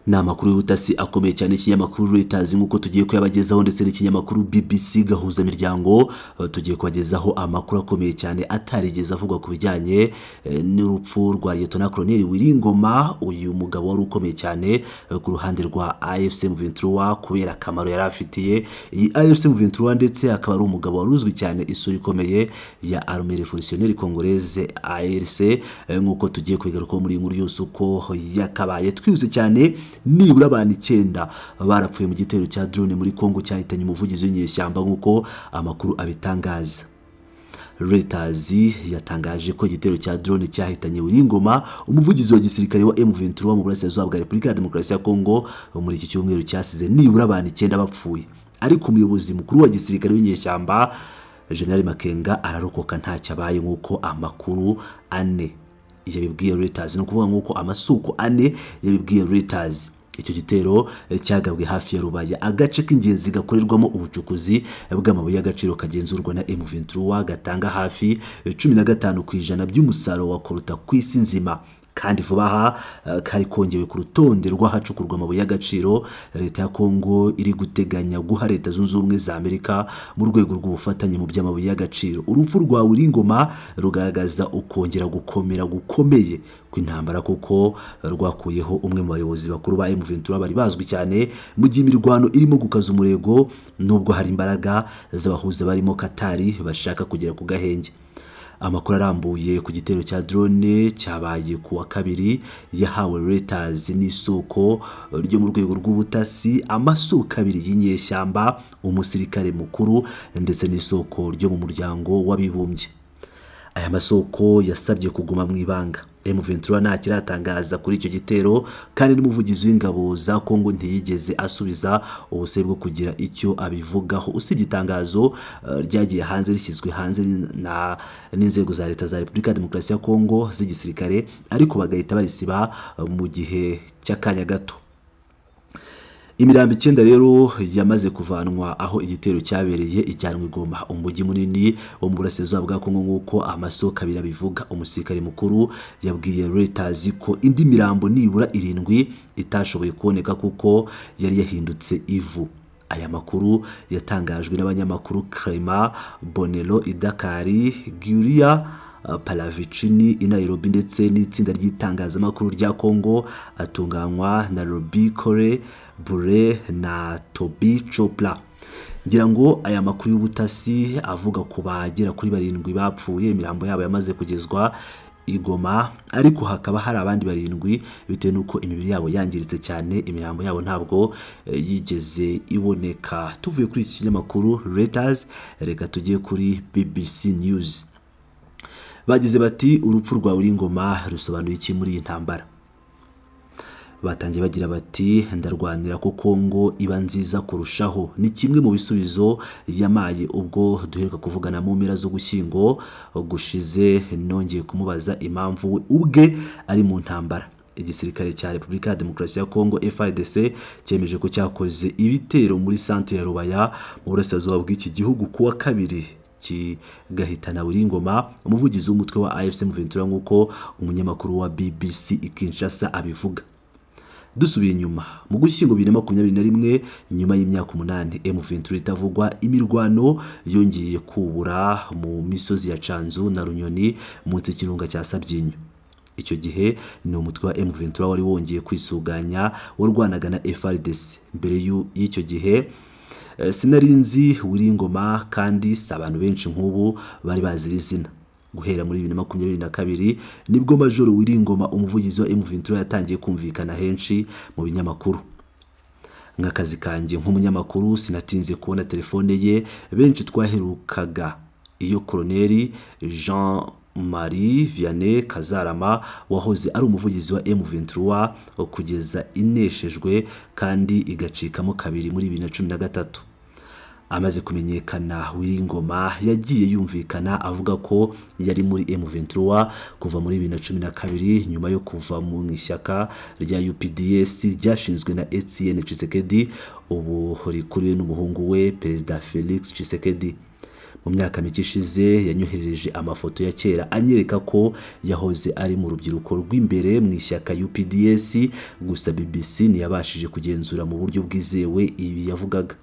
Ni amakuru y'ubutasi akomeye cyane ikinyamakuru Reuters nk'uko tugiye kuyabagezaho, ndetse n'ikinyamakuru BBC Gahuzamiryango. Tugiye kubagezaho amakuru akomeye cyane atarigeze avugwa ku bijyanye n'urupfu rwa Lieutenant Colonel Willy Ngoma. Uyu mugabo wari ukomeye cyane ku ruhande rwa AFC M23 kubera akamaro yari afitiye iyi AFC M23, ndetse akaba ari umugabo wari uzwi cyane, isura ikomeye ya Armée Révolutionnaire Congolaise, ARC, nk'uko tugiye kubigarukaho muri iyi nkuru yose uko yakabaye. Twihuse cyane, nibura abantu 9 barapfuye mu gitero cya drone muri Congo cyahitanye umuvugizi w'inyeshyamba, nk'uko amakuru abitangaza. Reuters yatangaje ko igitero cya drone cyahitanye Willy Ngoma, umuvugizi wa gisirikare wa M23 mu burasirazuba bwa Repubulika ya Demokarasi ya Congo, muri iki cyumweru cyasize nibura abantu 9 bapfuye, ariko umuyobozi mukuru wa gisirikare w'inyeshyamba, General Makenga, ararokoka ntacyo abaye, nk'uko amakuru ane yabibwiye Reuters. Ni ukuvuga nk'uko amasoko ane yabibwiye Reuters. Icyo gitero cyagabwe hafi ya Rubaya, agace k'ingenzi gakorerwamo ubucukuzi bw'amabuye y'agaciro kagenzurwa na M23, gatanga hafi 15% by'umusaruro wa coltan ku isi nzima, kandi vuba aha kari kongewe ku rutonde rw'ahacukurwa amabuye y'agaciro leta ya Kongo iri guteganya guha Leta Zunze Ubumwe za Amerika mu rwego rw'ubufatanye mu by'amabuye y'agaciro. Urupfu rwa Willy Ngoma rugaragaza ukongera gukomera gukomeye kw'intambara, kuko rwakuyeho umwe mu bayobozi bakuru ba M23 bari bazwi cyane, mu gihe imirwano irimo gukaza umurego, nubwo hari imbaraga z'abahuza barimo Katari bashaka kugera ku gahenge. Amakuru arambuye ku gitero cya drone cyabaye ku wa kabiri yahawe Reuters n'isoko ryo mu rwego rw'ubutasi, amasoko abiri y'inyeshyamba, umusirikare mukuru ndetse n'isoko ryo mu Muryango w'Abibumbye. Aya masoko yasabye kuguma mu ibanga. M23 nta kiratangaza kuri icyo gitero, kandi n'umuvugizi w'ingabo za Congo ntiyigeze asubiza ubusabe bwo kugira icyo abivugaho, usibye itangazo ryagiye hanze, rishyizwe hanze na n'inzego za leta za Repubulika ya Demokarasi ya Congo z'igisirikare, ariko bagahita barisiba mu gihe cy'akanya gato. Imirambo 9 rero yamaze kuvanwa aho igitero cyabereye, ijyanwa i Goma, umujyi munini wo mu burasirazuba bwa Kongo, nk'uko amasoko abiri abivuga. Umusirikare mukuru yabwiye Reuters ko indi mirambo nibura irindwi itashoboye kuboneka kuko yari yahindutse ivu. Aya makuru yatangajwe n'abanyamakuru Clement Bonello i Dakar, Giulia Palavicini i Nairobi, ndetse n'itsinda ry'itangazamakuru rya Congo, atunganywa na Robi Kore Bure na Toby Chopra. Ngira ngo aya makuru y'ubutasi avuga ku bagera kuri barindwi bapfuye, imirambo yabo yamaze kugezwa i Goma, ariko hakaba hari abandi barindwi, bitewe n'uko imibiri yabo yangiritse cyane, imirambo yabo ntabwo yigeze iboneka. Tuvuye kuri iki kinyamakuru Reuters, reka tujye kuri BBC News. Bagize bati: "Urupfu rwa Willy Ngoma rusobanuye iki muri iyi ntambara?" Batangiye bagira bati: "Ndarwanira ko Kongo iba nziza kurushaho. Ni kimwe mu bisubizo yamaye ubwo duheruka kuvugana mu mpera z'Ugushyingo gushize, nongeye kumubaza impamvu we ubwe ari mu ntambara." Igisirikare cya Repubulika ya Demokarasi ya Kongo, FARDC, cyemeje ko cyakoze ibitero muri centre ya Rubaya mu burasirazuba bw'iki gihugu ku wa kabiri, kigahitana Willy Ngoma, umuvugizi w'umutwe wa AFC M23, nk'uko umunyamakuru wa BBC i Kinshasa abivuga. Dusubiye inyuma mu Gushyingo 2021, nyuma y'imyaka 8 M23 itavugwa, imirwano yongeye kubura mu misozi ya Canzu na Runyoni munsi y'ikirunga cya Sabyinyo. Icyo gihe ni umutwe wa M23 wari wongeye kwisuganya, warwanaga na FARDC. Mbere y'icyo gihe sinari nzi Willy Ngoma, kandi si abantu benshi nk'ubu bari bazi iri zina. Guhera muri 2022 nibwo Majoro Willy Ngoma, umuvugizi wa M23, yatangiye kumvikana henshi mu binyamakuru. Nk'akazi kanjye nk'umunyamakuru, sinatinze kubona telefone ye. Benshi twaherukaga iyo Koloneli Jean Marie Vianney Kazarama, wahoze ari umuvugizi wa M23 kugeza ineshejwe kandi igacikamo kabiri muri 2013. Amaze kumenyekana, Willy Ngoma yagiye yumvikana avuga ko yari muri M23 kuva muri 2012, nyuma yo kuva mu ishyaka rya UPDS ryashinzwe na Etienne Tshisekedi, ubu rikuriwe n'umuhungu we, Perezida Felix Tshisekedi. Mu myaka mike ishize yanyoherereje amafoto ya kera anyereka ko yahoze ari mu rubyiruko rw'imbere mu ishyaka UPDS. Gusa BBC ntiyabashije kugenzura mu buryo bwizewe ibi yavugaga.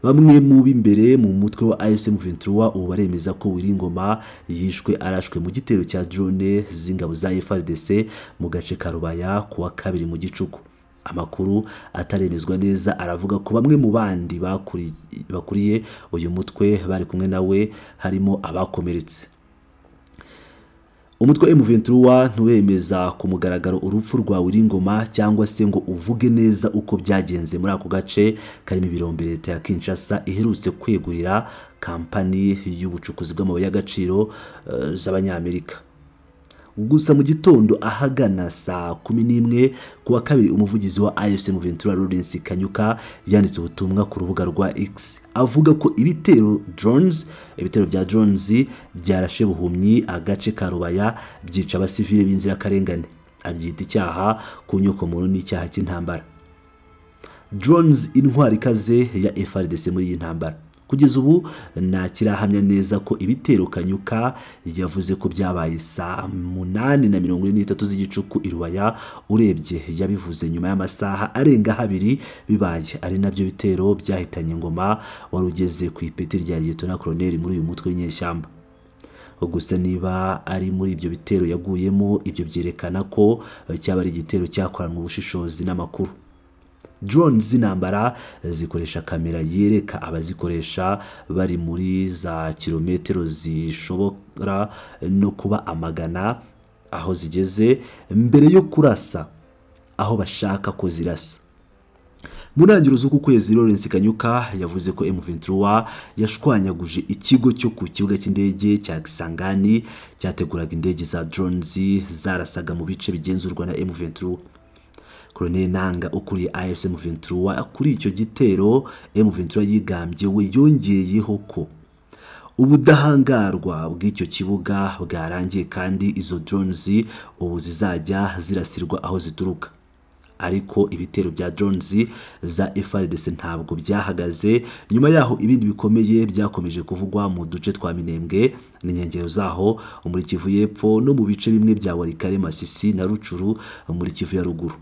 Bamwe mu b'imbere mu mutwe wa AFC M23 ubu baremeza ko Willy Ngoma yishwe arashwe mu gitero cya drone z'ingabo za FARDC mu gace ka Rubaya kuwa kabiri mu gicuku. Amakuru ataremezwa neza aravuga ko bamwe mu bandi bakuriye uyu mutwe bari kumwe nawe harimo abakomeretse. Umutwe M23 ntiwemeza ku mugaragaro urupfu rwa Willy Ngoma cyangwa se ngo uvuge neza uko byagenze muri ako gace karimo ibirombe leta ya Kinshasa iherutse kwegurira kampani y'ubucukuzi bw'amabuye y'agaciro z'Abanyamerika. Gusa mu gitondo ahagana saa 11 kuwa kabiri, umuvugizi wa AFC M23 Lawrence Kanyuka yanditse ubutumwa ku rubuga rwa X avuga ko ibitero bya drones byarashe buhumyi agace ka Rubaya, byica abasivile b'inzirakarengane, abyita icyaha ku nyokomuntu n'icyaha cy'intambara. Drones, intwari ikaze ya FARDC muri iyi ntambara. Kugeza ubu nta kirahamya neza ko ibitero Kanyuka yavuze ko byabaye saa 8:43 z'igicuku i Rubaya, urebye yabivuze nyuma y'amasaha arenga abiri bibaye, ari nabyo bitero byahitanye Ngoma wari ugeze ku ipeti rya Liyetona Koloneli muri uyu mutwe w'inyeshyamba. Gusa niba ari muri ibyo bitero yaguyemo, ibyo byerekana ko cyaba ari igitero cyakoranwe ubushishozi n'amakuru. Drones z'intambara zikoresha kamera yereka abazikoresha bari muri za kilometero zishobora no kuba amagana aho zigeze mbere yo kurasa aho bashaka ko zirasa. Mu ntangiriro z'uku kwezi, Lawrence Kanyuka yavuze ko M23 yashwanyaguje ikigo cyo ku kibuga cy'indege cya Kisangani cyateguraga indege za drones zarasaga mu bice bigenzurwa na M23. Colonel Nanga ukuriye AFC M23 kuri icyo gitero M23 yigambye we yongeyeho ko ubudahangarwa bw'icyo kibuga bwarangiye kandi izo drones ubu zizajya zirasirwa aho zituruka. Ariko ibitero bya drones za FARDC ntabwo byahagaze. Nyuma yaho ibindi bikomeye byakomeje kuvugwa mu duce twa Minembwe n'inkengero zaho muri Kivu y'Epfo, no mu bice bimwe bya Walikale, Masisi na Rucuru muri Kivu ya Ruguru.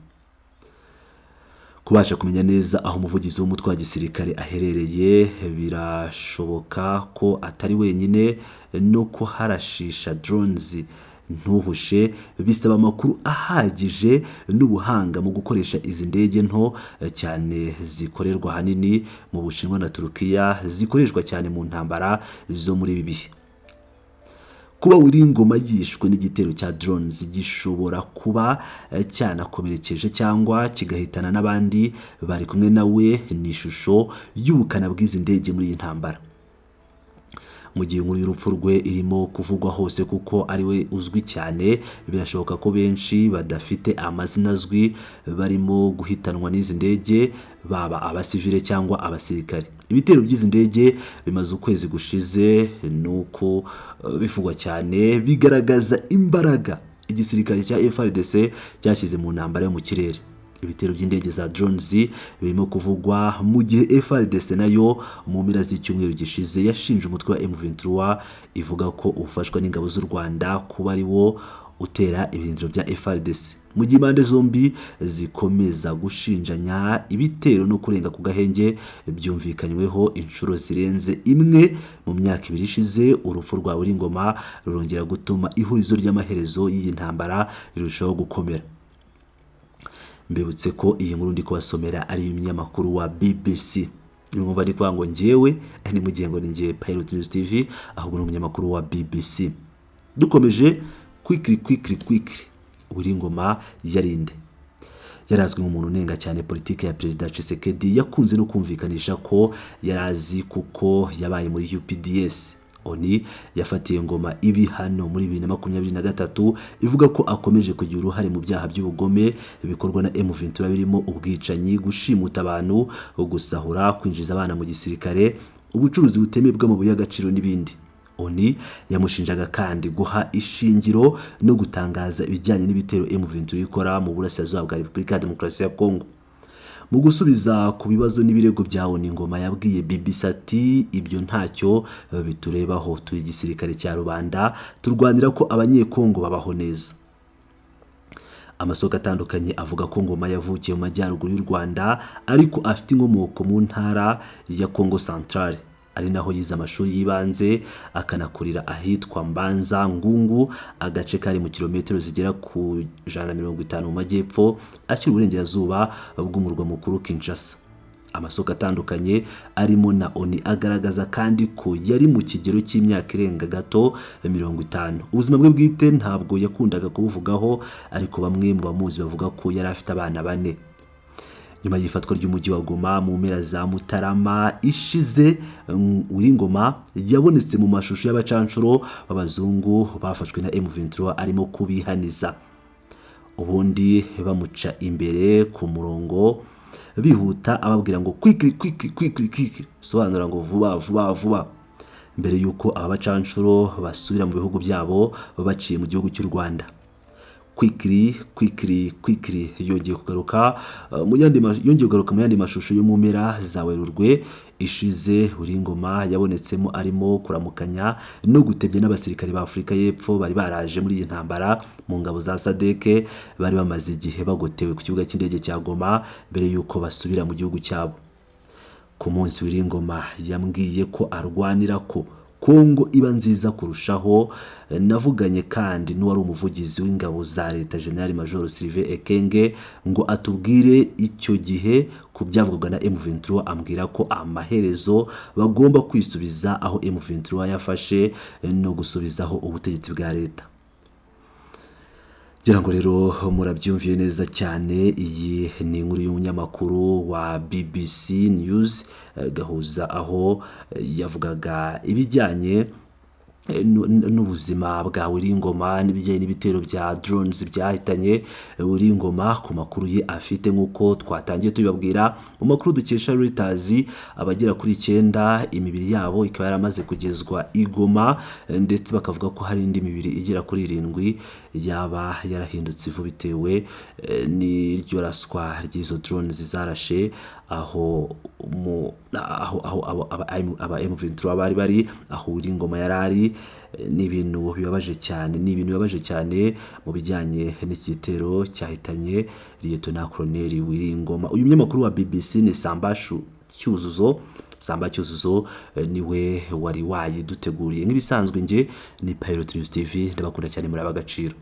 Kubasha kumenya neza aho umuvugizi w'umutwe wa gisirikare aherereye, birashoboka ko atari wenyine, no kuharashisha drones ntuhushe bisaba amakuru ahagije n'ubuhanga mu gukoresha izi ndege nto cyane zikorerwa ahanini mu Bushinwa na Turukiya, zikoreshwa cyane mu ntambara zo muri ibi bihe. Kuba Willy Ngoma yishwe n'igitero cya drones gishobora kuba cyanakomerekeje cyangwa kigahitana n'abandi bari kumwe nawe, ni ishusho y'ubukana bw'izi ndege muri iyi ntambara. Mu gihe inkuru y'urupfu rwe irimo kuvugwa hose kuko ari we uzwi cyane, birashoboka ko benshi badafite amazina azwi barimo guhitanwa n'izi ndege, baba abasivile cyangwa abasirikare. Ibitero by'izi ndege bimaze ukwezi gushize nuko bivugwa cyane, bigaragaza imbaraga igisirikare cya FARDC cyashyize mu ntambara yo mu kirere. Ibitero by'indege za drones birimo kuvugwa mu gihe FARDC nayo mu mpera z'icyumweru gishize yashinje umutwe wa M23 ivuga ko ufashwa n'ingabo z'u Rwanda kuba ari wo utera ibirindiro bya FARDC. Mu gihe impande zombi zikomeza gushinjanya ibitero no kurenga ku gahenge byumvikanyweho inshuro zirenze imwe mu myaka ibiri ishize, urupfu rwa Willy Ngoma rurongera gutuma ihurizo ry'amaherezo y'iyi ntambara rirushaho gukomera. Mbibutse ko iyi nkuru ndi kubasomera ari iy'umunyamakuru wa BBC. Mwumva ari kuvuga ngo njyewe ni mu gihe ngo ni njye Pilot News TV, ahubwo ni umunyamakuru wa BBC. Dukomeje quickly quickly quickly, Willy Ngoma yarinde yarazwi nk'umuntu unenga cyane politiki ya Perezida Tshisekedi, yakunze no kumvikanisha ko yarazi kuko yabaye muri UPDS. ONU yafatiye Ngoma ibihano muri 2023 ivuga ko akomeje kugira uruhare mu byaha by'ubugome bikorwa na M23 birimo ubwicanyi, gushimuta abantu, gusahura, kwinjiza abana mu gisirikare, ubucuruzi butemewe bw'amabuye y'agaciro n'ibindi. ONU yamushinjaga kandi guha ishingiro no gutangaza ibijyanye n'ibitero M23 ikora mu burasirazuba bwa Repubulika ya Demokarasi ya Kongo. Mu gusubiza ku bibazo n'ibirego bya ONU, Ngoma yabwiye BBC ati: "Ibyo ntacyo biturebaho, turi igisirikare cya rubanda, turwanira ko Abanyekongo babaho neza." Amasoko atandukanye avuga ko Ngoma yavukiye mu majyaruguru y'u Rwanda, ariko afite inkomoko mu ntara ya Congo Centrale, ari naho yize amashuri y'ibanze akanakurira ahitwa Mbanza Ngungu, agace kari mu kilometero zigera ku 150 mu majyepfo ashyira uburengerazuba bw'umurwa mukuru Kinshasa. Amasoko atandukanye arimo na ONU agaragaza kandi ko yari mu kigero cy'imyaka irenga gato 50. Ubuzima bwe bwite ntabwo yakundaga kubuvugaho, ariko bamwe mu bamuzi bavuga ko yari afite abana bane. Nyuma y'ifatwa ry'umujyi wa Goma mu mpera za Mutarama ishize, Willy Ngoma yabonetse mu mashusho y'abacanshuro b'abazungu bafashwe na M23 arimo kubihaniza, ubundi bamuca imbere ku murongo bihuta, ababwira ngo "Quickly, quickly, quickly, quickly", bisobanura ngo vuba vuba vuba, mbere y'uko aba bacanshuro basubira mu bihugu byabo baciye mu gihugu cy'u Rwanda. "Quickly, quickly, quickly" yongeye kugaruka yongeye kugaruka mu yandi mashusho yo mu mpera za Werurwe ishize Willy Ngoma yabonetsemo arimo kuramukanya no gutebya n'abasirikare ba Afurika y'Epfo bari baraje muri iyi ntambara mu ngabo za SADC, bari bamaze igihe bagotewe ku kibuga cy'indege cya Goma mbere y'uko basubira mu gihugu cyabo. Ku munsi Willy Ngoma yambwiye ko arwanira ko Kongo iba nziza kurushaho, navuganye kandi n'uwari umuvugizi w'ingabo za leta, General Major Sylvain Ekenge, ngo atubwire icyo gihe ku byavugwaga na M23, ambwira ko amaherezo bagomba kwisubiza aho M23 yafashe no gusubizaho ubutegetsi bwa leta. Ngira ngo rero murabyumviye neza cyane. Iyi ni inkuru y'umunyamakuru wa BBC News Gahuza, aho yavugaga ibijyanye n'ubuzima bwa Willy Ngoma n'ibijyanye n'ibitero bya drones byahitanye Willy Ngoma. Ku makuru ye afite, nk'uko twatangiye tubibabwira mu makuru dukesha Reuters, abagera kuri icyenda imibiri yabo ikaba yaramaze kugezwa i Goma, ndetse bakavuga ko hari indi mibiri igera kuri irindwi yaba yarahindutse ivu bitewe n'iryo raswa ry'izo drones zarashe aho aba M23 bari bari, aho Willy Ngoma yari ari. Ni ibintu bibabaje cyane, ni ibintu bibabaje cyane mu bijyanye n'igitero cyahitanye Lieutenant Colonel Willy Ngoma. Uyu munyamakuru wa BBC ni Sambashu Cyuzuzo, Samba Cyuzuzo, niwe wari wayiduteguriye. Nk'ibisanzwe, nge ni Pilot News TV, ndabakunda cyane, muri ab'agaciro.